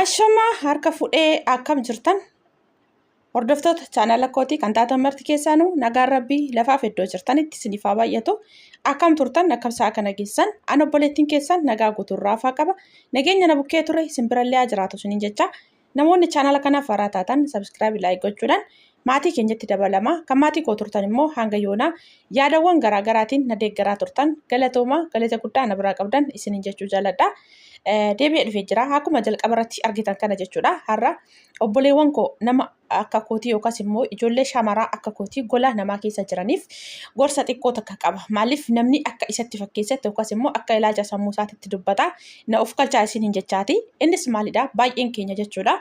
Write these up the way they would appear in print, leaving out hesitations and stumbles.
Ashama harka fudhee akkam jirtan hordoftoota chaanala kootii kan taatan marti keessaanuu nagaan rabbii lafaaf iddoo jirtanitti isiniif haa baay'atu. Akkam turtan akkam sa'a kana geessan an obboleettiin keessan nagaa guutuun raafaa qaba. Nageenya na bukkee ture isin birallee haa jiraatu isiniin jecha namoonni chaanala kanaaf haaraa taatan sabiskiraabii laayik gochuudhaan maatii keenyatti dabalama. Kan maatii koo turtan immoo hanga yoonaa yaadawwan garaa garaatiin na deeggaraa turtan galatooma galata guddaa na biraa qabdan isiniin jechuu jaaladha. Deebi'ee dhufee jira. Akkuma jalqaba irratti argitan kana jechuudha. Har'a obboleewwan koo nama akka kootii yookaas immoo ijoollee shamaraa akka kootii gola namaa keessa jiraniif gorsa xiqqoo takka qaba. Maaliif namni akka isatti fakkeessetti yookaas immoo akka ilaalcha sammuu isaatitti dubbata. Na of galchaa isiniin jechaati. Innis maalidha? Baay'een keenya jechuudha.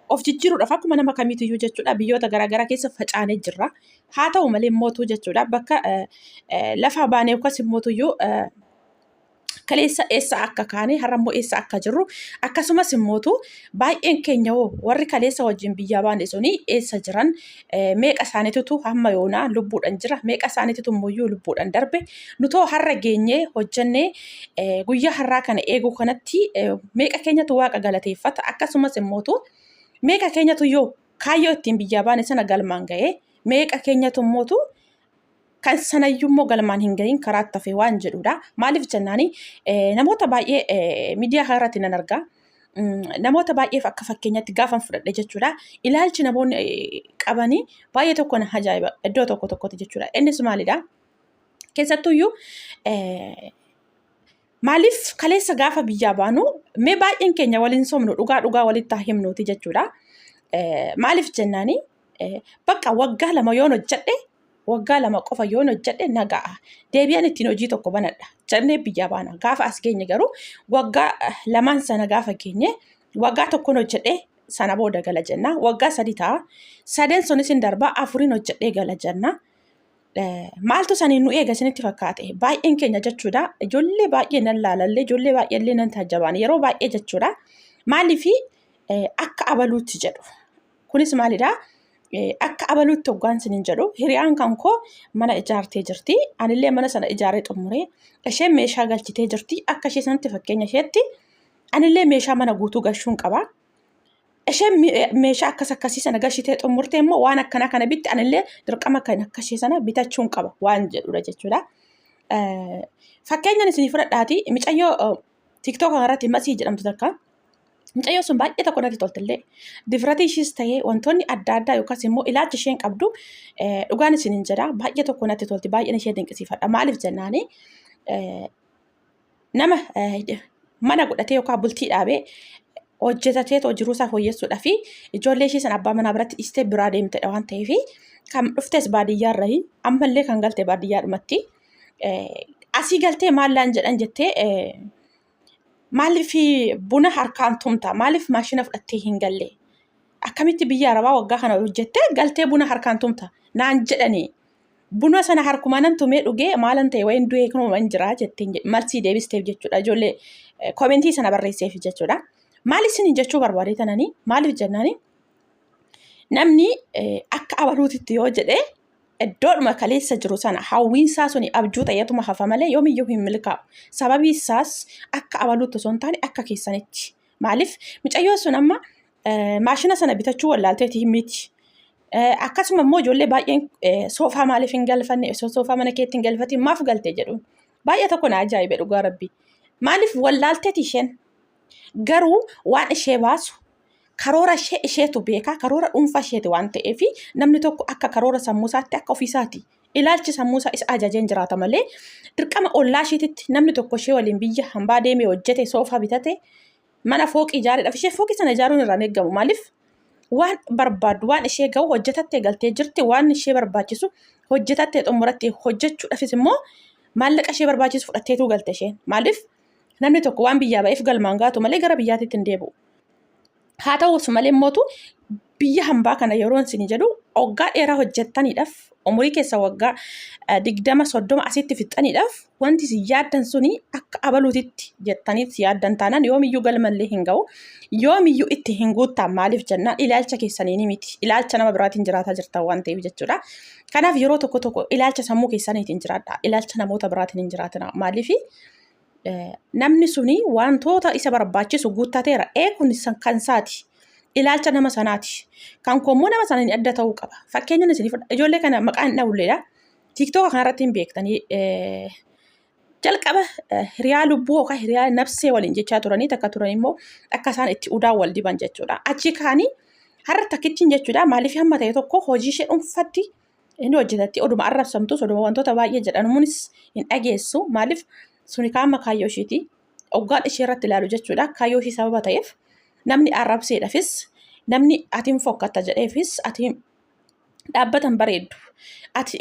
Of jijjiiruudhaaf akkuma nama kamiitiyyuu jechuudha biyyoota garaagaraa keessa facaanee jirra. Haa ta'u malee mootuu jechuudha bakka lafaa baanee yookaas immootuyyuu kaleessa eessa akka kaane har'a immoo eessa akka jirru akkasumas immootu baay'een keenya hoo warri kaleessa wajjin biyyaa baane suni eessa jiran meeqa isaaniitutu hamma yoonaa lubbuudhan jira meeqa isaaniitutu immoo lubbuudhan darbe nutoo har'a geenyee hojjennee guyyaa har'aa kana eeguu kanatti meeqa keenyatu waaqa galateeffata akkasumas immootu meeqa keenyatu yoo kaayyoo ittiin biyyaa baane sana galmaan ga'ee meeqa keenyatu immootu kan sanayyuu immoo galmaan hin gahin karaatti hafe waan jedhudha. Maaliif jennaani namoota baay'ee miidiyaa kanarratti nan arga. Namoota baay'eef akka fakkeenyaatti gaafan fudhadhe jechuudha. Ilaalchi namoonni qabanii baay'ee tokko na ajaa'iba iddoo tokko tokkotti jechuudha. Innis maalidha? Keessattuyyuu maaliif kaleessa gaafa biyyaa baanu mee baay'een keenya waliin somnu dhugaa dhugaa walitti haa himnuuti jechuudha. Maaliif jennaani bakka waggaa 2 yoon hojjedhe waggaa 2 qofa yoon hojjedhe na ga'a. Deebi'an ittiin hojii tokko banadha jennee biyyaa baana. Gaafa as geenye garuu waggaa lamaan sana gaafa geenye waggaa tokkoon hojjedhe sana booda gala jenna. Waggaa 3 ta'a. Sadeen sunis hin darba afuriin hojjedhee gala jenna. Maaltu saniin nu eega isinitti fakkaate? Baay'een keenya jechuudha. Ijoollee baay'ee nan laalallee ijoollee baay'ee illee nan taajjabaan yeroo baay'ee jechuudha. Maaliif akka abaluutti jedhu. Kunis maalidha? Akka abaluutti hoggaan isiniin jedhu hiriyaan kan koo mana ijaartee jirti. Anillee mana sana ijaaree xumuree isheen meeshaa galchitee jirti. Akka ishee sanatti fakkeenya isheetti anillee meeshaa mana guutuu gashuun qaba. Isheen meeshaa akkas akkasii sana gashitee xumurtee immoo waan akkanaa kana bitti anillee dirqama kan akka ishee sana bitachuun qaba waan jedhudha jechuudha. Fakkeenyaan isinii fudhadhaati micayyoo TikTok irratti Masii jedhamtu takka. Mucayyoo sun baay'ee tokko natti toltillee. Difratii ishiis ta'ee wantoonni adda addaa yookaas immoo ilaalchi isheen qabdu dhugaan isiniin jedha baay'ee tokko natti tolti baay'een ishee dinqisiifadha. Maaliif jennaani nama mana godhatee yookaan bultii dhaabee hojjetatee too jiruu isaa fooyyessuudhaa fi ijoollee ishee sana abbaa manaa biratti dhiistee biraa deemtedha waan ta'eef kan dhuftes baadiyyaa irraa ammallee kan galte baadiyyaadhumatti asii galtee maallaan jedhan jettee maaliif buna harkaan tumta maaliif maashina fudhattee hin galle akkamitti biyya arabaa waggaa kana hojjettee galtee buna harkaan tumta naan jedhanii Buna sana harkumaa nan tumee dhugee maalan ta'e wayin du'ee kanuma hin jiraa jetteen malsii deebisteef jechuudha. Ijoollee komentii sana barreesseef jechuudha. Maal isin jechuu barbaadee tananii maaliif jennaani namni akka abaluutitti yoo jedhee iddoodhuma kaleessa jiru sana hawwiinsaa suni abjuu ta'eetuma hafa malee yoomiyyuu hin milkaa'u. Sababii isaas akka abaluutti osoo hin taane akka keessanitti. Maaliif mucayyoon sun amma maashina sana bitachuu wallaalteeti miti. Akkasuma immoo ijoollee baay'een soofaa maaliif hin galfanne osoo soofaa mana keetti hin galfatiin maaf galte jedhuun. Baay'ee tokko na ajaa'ibe dhugaa rabbii. Maaliif wallaalteeti isheen garuu waan ishee baasu karoora ishee isheetu beeka karoora dhuunfaa isheeti waan ta'eef namni tokko akka karoora sammuu isaatti akka ofiisaati. Ilaalchi sammuu isaa isa ajajeen jiraata malee dirqama ollaa isheetitti namni tokko ishee waliin biyya hambaa deemee hojjete soofaa bitate mana fooqii ijaareedhaaf ishee fooqii sana ijaaruun irraa hin eegamu. Maaliif waan barbaaddu waan ishee ga'u hojjetattee galtee jirti waan ishee barbaachisu hojjetattee xumurattee hojjechuudhaafis immoo maallaqa ishee barbaachisu fudhatteetu galte isheen. Maaliif namni tokko waan biyyaa ba'eef galmaan gaatu malee gara biyyaatitti hin deebi'u. Haa ta'us malee mootu biyya hambaa kana yeroon isin jedhu waggaa dheeraa hojjettaniidhaaf umurii keessa waggaa 20 30 asitti fixxaniidhaaf wanti isin yaaddan suni akka abaluutitti jettaniit yaaddan taanaan yoomiyyuu galmallee hin ga'u yoomiyyuu itti hin guuttaan maaliif jennaan ilaalcha keessaniin miti ilaalcha nama biraatiin jiraataa jirtan waan ta'eef jechuudha. Kanaaf yeroo tokko tokko ilaalcha sammuu keessaniitiin jiraadha ilaalcha namoota biraatiin hin jiraatina maaliif Namni suni wantoota isa barbaachisu guuttateera. Ee kun kan isaati. Ilaalcha nama sanaati. Kan koo immoo nama sanaan adda ta'uu qaba. Fakkeenyaan isinii fudha. Ijoollee kana maqaan hin dhawulleedha. Tiiktooka kanarratti hin beektanii jalqaba hiriyaa lubbuu yookaan hiriyaa nafsee waliin jechaa turanii takka turan immoo akka isaan itti udaan wal diban jechuudha. Achi kaanii har'a takkittiin jechuudha maaliif hamma ta'e tokko hojii ishee dhuunfatti inni hojjetatti oduma arrabsamtus oduma wantoota baay'ee jedhamuunis hin dhageessu maaliif suni kaama kaayyoo isheeti oggaan ishee irratti ilaalu jechuudha kaayyoo ishee sababa ta'eef namni arrabseedhafis namni atiin fokkatta jedheefis atiin dhaabbatan bareeddu. Ati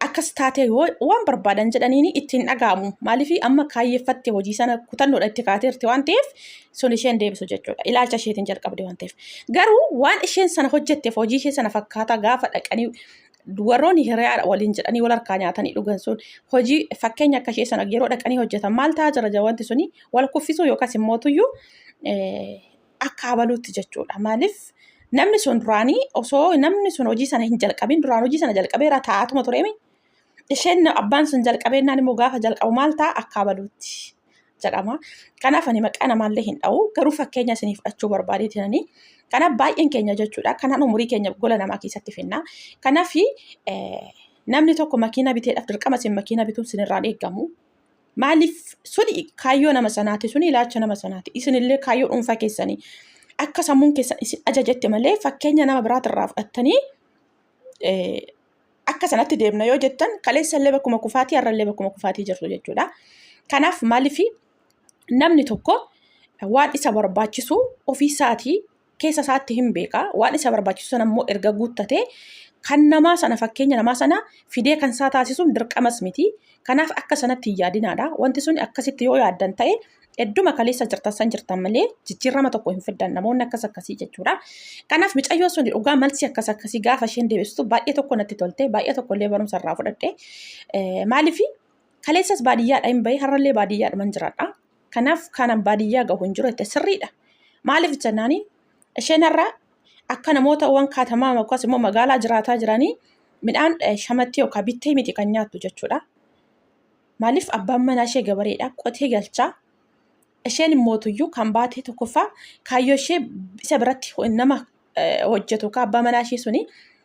akkas taatee yoo waan barbaadan jedhaniin ittiin dhaga'amu. Maaliif amma kaayyeeffatte hojii sana kutannoodha itti kaateerti waan ta'eef sun isheen deebisu jechuudha. Ilaalcha isheetiin jalqabde waan ta'eef. Garuu waan isheen sana hojjetteef hojii ishee sana fakkaataa gaafa dhaqanii warroonni hiriyaadha waliin jedhanii wal harkaa nyaatanii dhugan sun hojii fakkeenya akka ishee sana yeroo dhaqanii hojjetan maal ta'aa jira wanti suni wal kuffisuu yookaas immoo tuyyuu akka abaluutti jechuudha. Maaliif namni sun duraanii osoo namni sun hojii sana hin jalqabin duraan hojii sana jalqabeera taa'atuma tureemi. Isheen abbaan sun jalqabeennaan immoo gaafa jalqabu maal ta'a akka abaluutti jedhama. Kanaaf ani maqaa namaallee hin dha'u garuu fakkeenya isinii fudhachuu barbaadeetinani. Kanaaf baay'een keenya jechuudha. Kanaan umurii keenya gola namaa keessatti finna. Kanaaf namni tokko makiina biteedhaaf dirqama isin makiina bituun isinirraan eegamu. Maaliif suni kaayyoo nama sanaati, suni ilaalcha nama sanaati. Isinillee kaayyoo dhuunfaa keessanii akka sammuun keessan isin ajajetti malee fakkeenya nama biraatirraa fudhattanii akka sanatti deemna yoo jettan kaleessallee bakkuma kufaatii har'allee bakkuma kufaatii jirtu jechuudha. Kanaaf maaliif namni tokko waan isa barbaachisu ofiisaatii keessa isaatti hin beeka. Waan isa barbaachisu sana immoo erga guuttatee kan namaa sana fakkeenya namaa sana fidee kan isaa taasisuun dirqamas miti. Kanaaf akka sanatti hin yaadinaadha. Wanti sun akkasitti yoo yaaddan ta'e hedduma kaleessa jirtan san jirtan malee jijjiirama tokko hin fiddan namoonni akkas akkasii jechuudha. Kanaaf micayyoo sun dhugaa malsi akkas akkasii gaafa isheen deebistu baay'ee tokko natti tolte baay'ee tokko illee barumsa irraa fudhadhe. Maaliif kaleessas baadiyyaadha hin bahe har'allee baadiyyaadhuman jiraadha. Kanaaf kanan baadiyyaa gahu hin jiru jette sirriidha. Maaliif jennaani isheen har'a akka namoota waan kaatamaa yookaas immoo magaalaa jiraataa jiranii midhaan shamattee yookaan bittee miti kan nyaattu jechuudha. Maaliif abbaan manaa ishee gabareedha qotee galchaa. Isheen immootuyyuu kan baatee tokkoffaa kaayyoo ishee isa biratti nama hojjetu ka abbaa manaa ishee suni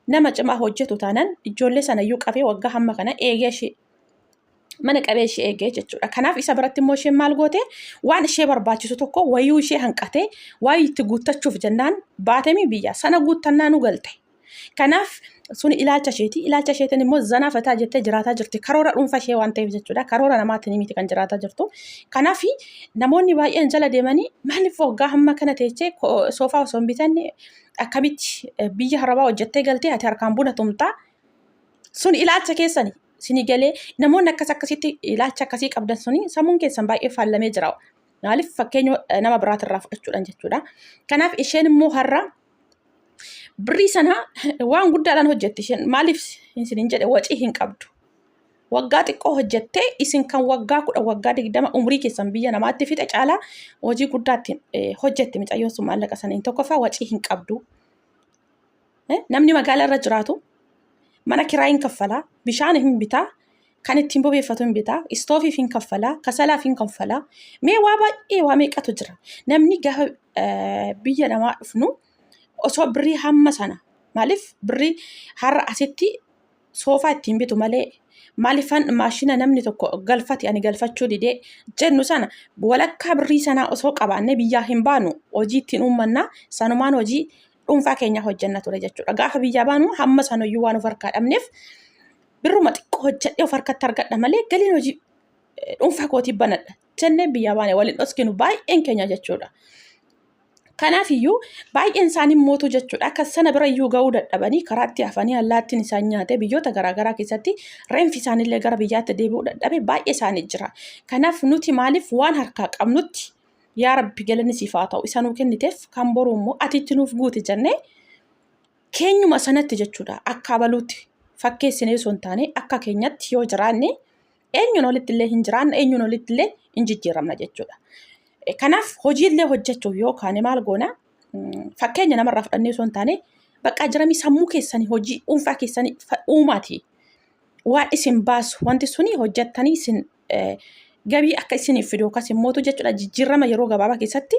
nama cimaa hojjetu taanaan ijoollee sanayyuu qabee waggaa hamma kana eegee ishee mana qabee ishee eegee jechuudha. Kanaaf isa biratti immoo isheen maal goote waan ishee barbaachisu tokko wayuu ishee hanqatee waayii itti guuttachuuf jennaan baatemii biyya sana guuttannaa nu galte. Kanaaf suni ilaalcha isheeti. Ilaalcha isheetiin immoo zanaa fataa jettee jiraataa jirti. Karoora dhuunfaa ishee waan ta'eef jechuudha. Karoora namaatiin miti kan jiraataa jirtu. Kanaaf namoonni baay'een jala deemanii maaliif waggaa hamma kana teechee soofaa osoo hin bitanne akkamitti biyya harabaa hojjettee galtee ati harkaan buna tumtaa sun ilaalcha keessani. Sini galee namoonni akkas akkasitti ilaalcha akkasii qabdan suni sammuun keessan baay'ee faallamee jira. Maaliif fakkeenya nama biraatirraa fudhachuudhaan jechuudha. Kanaaf isheen immoo har'a birrii sana waan guddaadhaan hojjetti isheen maaliif isiniin jedhe wacii hin qabdu. Waggaa xiqqoo hojjettee isin kan waggaa 10 waggaa 20 umrii keessan biyya namaatti fixe caalaa hojii guddaatti hojjetti micayyoon sun maallaqa saniin tokkoffaa wacii hin qabdu. Namni magaalaa irra jiraatu mana kiraa hin kaffalaa, bishaan hin bitaa, kan ittiin bobeeffatu hin bitaa, istoofiif hin kaffalaa, kasalaaf hin kaffalaa. Mee waa baay'ee waa meeqatu jira. Namni gaafa biyya namaa dhufnu osoo birrii hamma sana maaliif birrii har'a asitti soofaa ittiin bitu malee maalifan maashina namni tokko galfate ani galfachuu didee jennu sana walakkaa birrii sanaa osoo qabaannee biyyaa hin baanu hojii ittiin uummannaa sanumaan hojii dhuunfaa keenya hojjenna ture jechuudha. Gaafa biyyaa baanu hamma sanayyuu waan of harkaa dhabneef birruma xiqqoo hojjedhee of harkatti argadha malee galiin hojii dhuunfaa kootii banadha jennee biyyaa baane waliin dhoskinu baay'een keenya jechuudha. Kanaaf iyyuu baay'een isaanii mootu jechuudha. Akka sana bira iyyuu ga'uu dadhabanii karaatti hafanii allaattiin isaan nyaatee biyyoota garaagaraa keessatti reenfi isaaniillee gara biyyaatti deebi'uu dadhabe baay'ee isaanii jira. Kanaaf nuti maaliif waan harkaa qabnutti yaa rabbi galanni siif haa ta'u isa nuu kenniteef kan boruu immoo ati itti nuuf guuti jennee keenyuma sanatti jechuudha akka abaluutti fakkeessinee osoo hin taane akka keenyatti yoo jiraanne eenyuun olitti illee hin jiraanne eenyuun olitti illee hin jijjiiramna jechuudha. Kanaaf hojiillee hojjechuuf yoo kaane maal goona fakkeenya namarraa fudhannee osoo hin taane bakka jiramii sammuu keessanii hojii dhuunfaa keessanii uumaati. Waan isin baasu wanti suni hojjettanii isin gabii akka isiniif fidu yookaas immootu jechuudha jijjiirama yeroo gabaabaa keessatti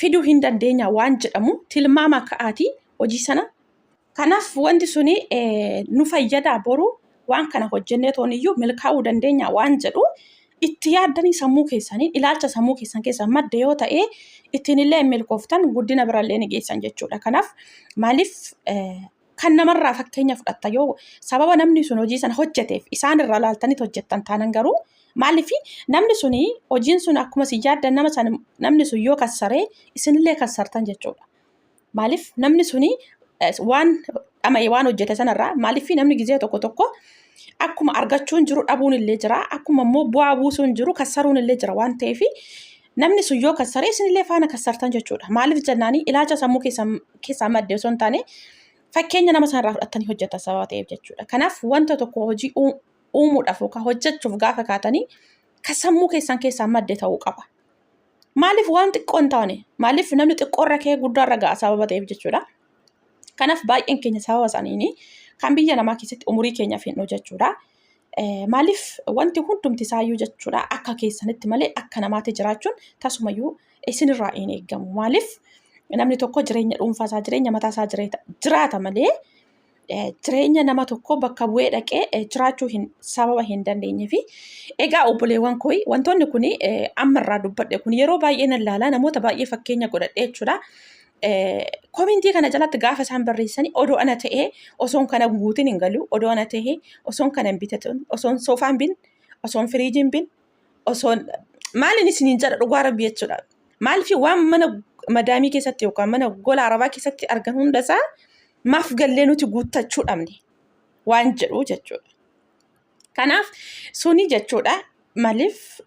fiduu hin dandeenya waan jedhamu tilmaama ka'aatii hojii sana. Kanaaf wanti suni nu fayyada boru waan kana hojjennee tooniyyuu milkaa'uu dandeenya waan jedhu itti yaaddanii sammuu keessanii ilaalcha sammuu keessan keessaa madde yoo ta'e ittiin illee milkooftan guddina birallee ni geessan jechuudha. Kanaaf maaliif kan namarraa fakkeenya fudhatta yoo sababa namni sun hojii sana hojjeteef isaan irraa laaltaniit hojjettan taanan garuu maaliif namni suni hojiin sun akkuma isin yaaddan nama sana namni sun yoo kassaree isinillee kassartan jechuudha. Maaliif namni suni waan dhama'e waan hojjete sanarraa maaliif namni gizee tokko tokko akkuma argachuun jiru dhabuun illee jira akkuma immoo bu'aa buusuun jiru kassaruun illee jira waan ta'eef namni sun yoo kassare isinillee faana kassartan jechuudha. Maaliif jennaanii ilaalcha sammuu keessaa madde osoo hin taane fakkeenya nama sanarraa fudhattanii hojjetan sababa ta'eef jechuudha. Kanaaf wanta tokko hojii uumuudhaaf yookaan hojjechuuf gaafa kaatanii kan sammuu keessan keessaa madde ta'uu qaba. Maaliif waan xiqqoo hin taane? Maaliif namni xiqqoorra ka'ee guddaarra ga'a sababa ta'eef jechuudha. Kanaaf baay'een keenya sababa saniini kan biyya namaa keessatti umurii keenya fixnu jechuudha. Maaliif wanti hundumti isaayyuu jechuudha akka keessanitti malee akka namaatti jiraachuun tasumayyuu isinirraa hin eeggamu. Maaliif namni tokko jireenya dhuunfaa isaa jireenya mataa isaa jiraata malee jireenya nama tokko bakka bu'ee dhaqee jiraachuu hin sababa hin dandeenye fi egaa obboleewwan koo wantoonni kun amma irraa dubbadhe kun yeroo baay'ee nan laala namoota baay'ee fakkeenya godhadhe jechuudha. Komentii kana jalatti gaafa isaan barreessanii odoo ana ta'ee osoon kana guutin hin galu odoo ana ta'ee osoon kana hin bitatin osoon soofaan bin osoon firiijiin bin osoon maaliin isiniin jedha dhugaa rabbi jechuudha. Maaliif waan mana madaamii keessatti yookaan mana gola arabaa keessatti argan hundasaa maaf gallee nuti guuttachuu dhabne waan jedhu jechuudha. Kanaaf suni jechuudha maaliif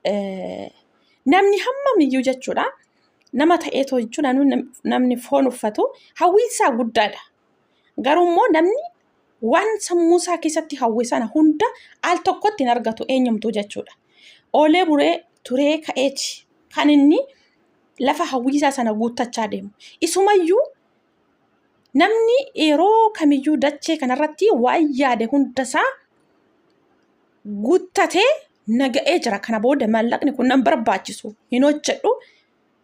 namni hammamiyyuu jechuudha nama ta'eetoo jechuudha namni foon uffatu hawwiinsaa guddaadha. Garuu immoo namni waan sammuu isaa keessatti hawwe sana hunda al tokkotti hin argatu eenyumtuu jechuudha. Oolee buree turee ka'eeti kan inni lafa hawwiisaa sana guuttachaa deemu. Isumayyuu namni yeroo kamiyyuu dachee kanarratti waan yaade hundasaa guuttatee naga'ee jira. Kana booda maallaqni kun nan barbaachisu hin hojjedhu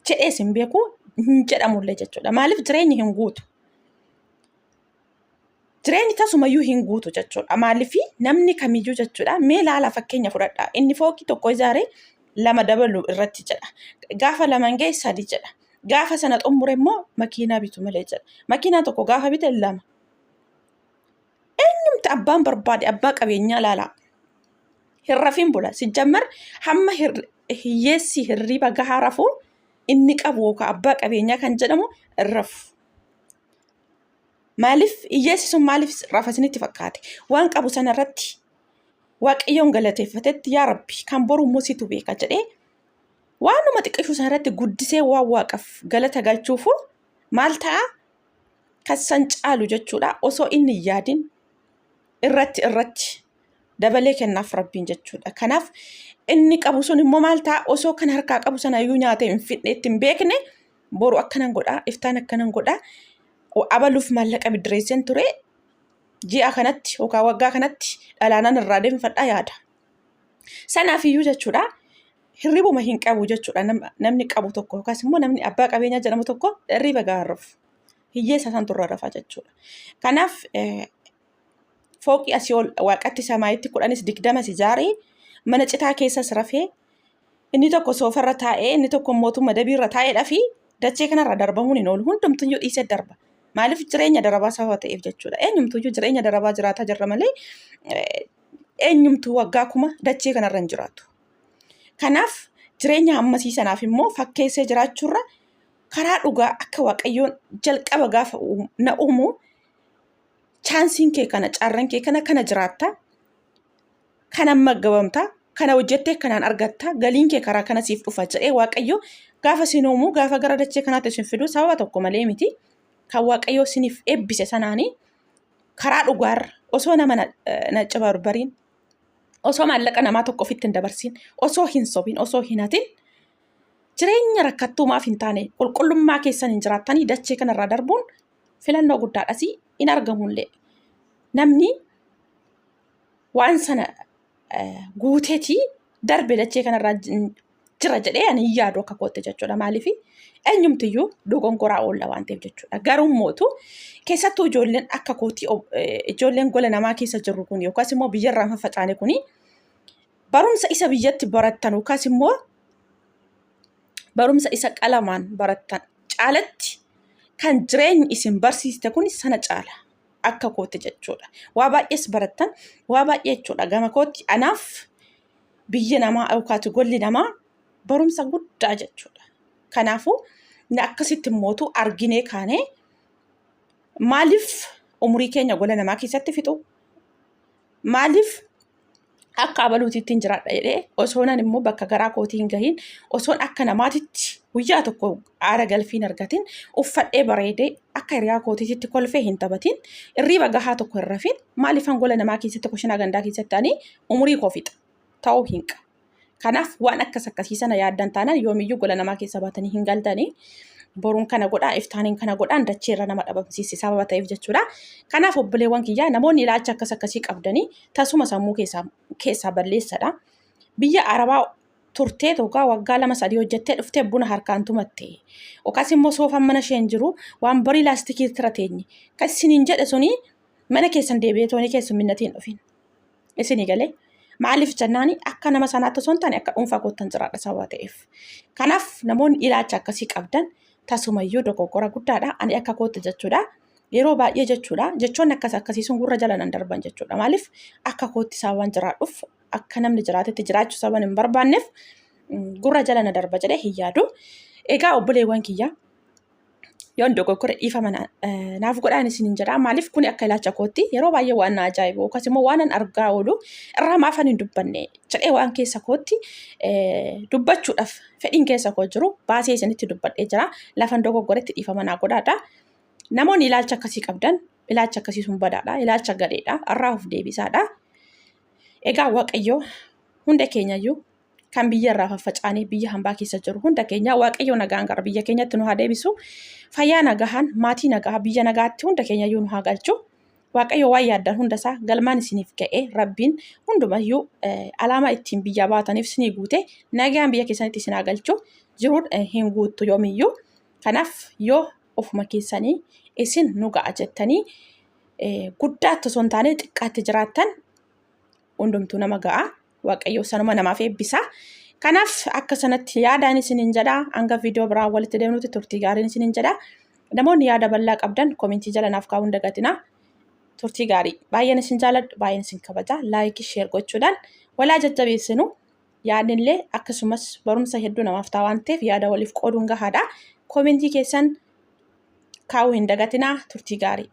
jedhees hin beeku hin jedhamullee jechuudha. Maaliif jireenyi hin guutu? Jireenyi tasumayyuu hin guutu jechuudha. Maaliif namni kamiyyuu jechuudha. Mee laala fakkeenya fudhadha. Inni fooqii tokko ijaare lama dabalu irratti jedha. Gaafa laman ga'e sadi jedha. Gaafa sana xumure immoo makiinaa bitu malee jedha. Makiinaa tokko gaafa bite lama. Eenyumti abbaan barbaade abbaa qabeenyaa laalaa. Hin rafin bula. Sijjammar hamma hiyyeessi hirriba gahaa rafu inni qabu yookaan abbaa qabeenyaa kan jedhamu hin rafu. Maaliif hiyyeessi sun maaliif rafa isinitti fakkaate? Waan qabu sana irratti Waaqayyoon galateeffatetti yaa Rabbi kan boru immoo situ beeka jedhee waanuma xiqqishuu sana irratti guddisee waan waaqaf galata galchuufu maal ta'a? Kan san caalu jechuudha osoo inni hin yaadin irratti irratti dabalee kennaaf Rabbiin jechuudha. Kanaaf inni qabu sun immoo maal ta'a? Osoo kan harkaa qabu sana iyyuu nyaatee hin fidne itti hin beekne boru akkanan godhaa iftaan akkanan godhaa abaluuf maallaqa biddireesseen ture ji'a kanatti yookaan waggaa kanatti dhalaanan irraa deemfadhaa yaada. Sanaaf iyyuu jechuudha hirribuma hin qabu jechuudha namni qabu tokko yookaas immoo namni abbaa qabeenyaa jedhamu tokko hirriba gaarruuf hiyyeessa santu irra rafa jechuudha. Kanaaf fooqii asii ol waaqatti samaayitti kudhanis digdamas ijaaree mana citaa keessas rafee Inni tokko soofarra taa'ee inni tokko mootumma dabiirra taa'eedha fi dachee kanarra darbamuun hin oolu. Hundumtuyyuu dhiisee darba. Maaliif jireenya darabaa sababa ta'eef jechuudha. Eenyumtuyyuu jireenya darabaa jiraataa jirra malee eenyumtuu waggaa kuma dachee kanarra hin jiraatu. Kanaaf jireenya hammasii sanaaf immoo fakkeessee jiraachuurra karaa dhugaa akka Waaqayyoon jalqaba gaafa na uumu chaansiin kee kana carran kee kana kana jiraatta kanan maggabamta, kana hojjettee kanaan argatta, galiin kee karaa kana siif dhufa jedhee Waaqayyo gaafa isin uumu, gaafa gara dachee kanaatti isin fidu sababa tokko malee miti. Kan Waaqayyo isiniif eebbise sanaanii karaa dhugaarra osoo nama na cibarbariin, osoo maallaqa namaa tokko ofitti hin dabarsin, osoo hin sobin, osoo hin hatin jireenya rakkattuu maaf hin taane qulqullummaa keessan hin jiraattanii dachee kanarraa darbuun filannoo guddaadhas hin argamullee. Namni waan sana guuteeti darbe dachee kanarraa jira jedhee ani hin yaadu akka kootti jechuudha. Maaliif eenyumtiyyuu dogongoraa oolla waan ta'eef jechuudha. Garuu mootu keessattuu ijoolleen akka kootii ijoolleen gola namaa keessa jirru kun yookaas immoo biyyarraan faffacaane kuni barumsa isa biyyatti barattan yookaas immoo barumsa isa qalamaan barattan caalatti kan jireenyi isin barsiiste kun sana caala akka kootti jechuudha. Waa baay'ees barattan waa baay'ee jechuudha. Gama kootti anaaf biyya namaa yookaatu golli namaa barumsa guddaa jechuudha. Kanaafuu akkasitti immootu arginee kaanee maaliif umurii keenya gola namaa keessatti fixu? Maaliif akka abaluutiitti hin jiraadha jedhee osoonan immoo bakka garaa kootii hin gahiin osoon akka namaatitti guyyaa tokko aara galfii hin argatin uffadhee bareedee akka hiriyaa kootiitti kolfee hin taphatin irriiba gahaa tokko hin rafin maaliifan gola namaa keessatti kushinaa gandaa keessatti ani umurii koo fixa ta'uu hin qabu. Kanaaf waan akkas akkasii sana yaaddan taanaan yoomiyyuu gola namaa keessa baatanii hin galtanii. Boruun kana godhaa, iftaaniin kana godhaan dacheerra nama dhabamsiisi sababa ta'eef jechuudha. Kanaaf obboleewwan kiyyaa namoonni ilaalcha akkas akkasii qabdanii tasuma sammuu keessaa keessaa balleessadha. Biyya Arabaa turtee togaa waggaa lama sadii hojjettee dhuftee buna harkaan tumatte. Yookaas immoo soofaan mana isheen jiru waan barii laastikii irra teenye. Kan isiniin jedhe suni mana keessan deebi'ee toonii keessumminnatiin dhufin. Isinii galee maaliif jennaani akka nama sanaatti osoo hin taane akka dhuunfaa koottan jiraadha sababa ta'eef. Kanaaf namoonni ilaalcha akkasii qabdan tasumayyuu dogoggora guddaadha. Ani akka kootti jechuudha. Yeroo baay'ee jechuudha. Jechoonni akkas akkasii sun gurra jala nan darban jechuudha. Maaliif akka kootti sababan jiraadhuuf akka namni jiraatetti jiraachuu sababan hin barbaanneef gurra jala na darba jedhee hin yaadu. Egaa obboleewwan kiyya yoon dogoggore dhiifama naaf godhaan isiniin jedha. Maaliif kuni akka ilaalcha kootti yeroo baay'ee waan na ajaa'ibu yookaas immoo waan an argaa oolu irraa maafan hin dubbanne jedhee waan keessa kootti dubbachuudhaaf fedhiin keessa koo jiru baasee isinitti dubbadhee jira. Lafan dogoggoretti dhiifama naa godhaadha. Namoonni ilaalcha akkasii qabdan ilaalcha akkasii sun badaadha. Ilaalcha gadheedha. Irraa of deebisaadha. Egaa Waaqayyo hunda keenyayyuu kan biyya irraa faffacaanee biyya hambaa keessa jiru hunda keenya Waaqayyo nagaan gara biyya keenyatti nu haa deebisu. Fayyaa nagahaan maatii nagaa biyya nagaatti hunda keenyayyuu nu haa galchu. Waaqayyo waan yaaddan hunda isaa galmaan isiniif ga'ee rabbiin hundumayyuu alaamaa ittiin biyyaa baataniif isinii guute nagaan biyya keessanitti isin haa galchu. Jiruun hin guuttu yoomiyyuu. Kanaaf yoo ofuma keessanii isin nu ga'a jettanii guddaatti osoo hin taane xiqqaatti jiraattan hundumtuu nama ga'a. Waaqayyo sanuma namaaf eebbisa. Kanaaf akka sanatti yaadaan isiniin jedha. Hanga viidiyoo biraa walitti deemnutti turtii gaariin isiniin jedha. Namoonni yaada bal'aa qabdan komentii jala naaf kaa'uu hin dagatinaa. Turtii gaarii. Baay'een isin jaaladhu, baay'een isin kabaja. Laayikii, sheer gochuudhaan walaa jajjabeessinu. Yaadnillee akkasumas barumsa hedduu namaaf ta'a waan ta'eef yaada waliif qooduun gahaadha. Komentii keessan kaa'uu hin dagatinaa. Turtii gaarii.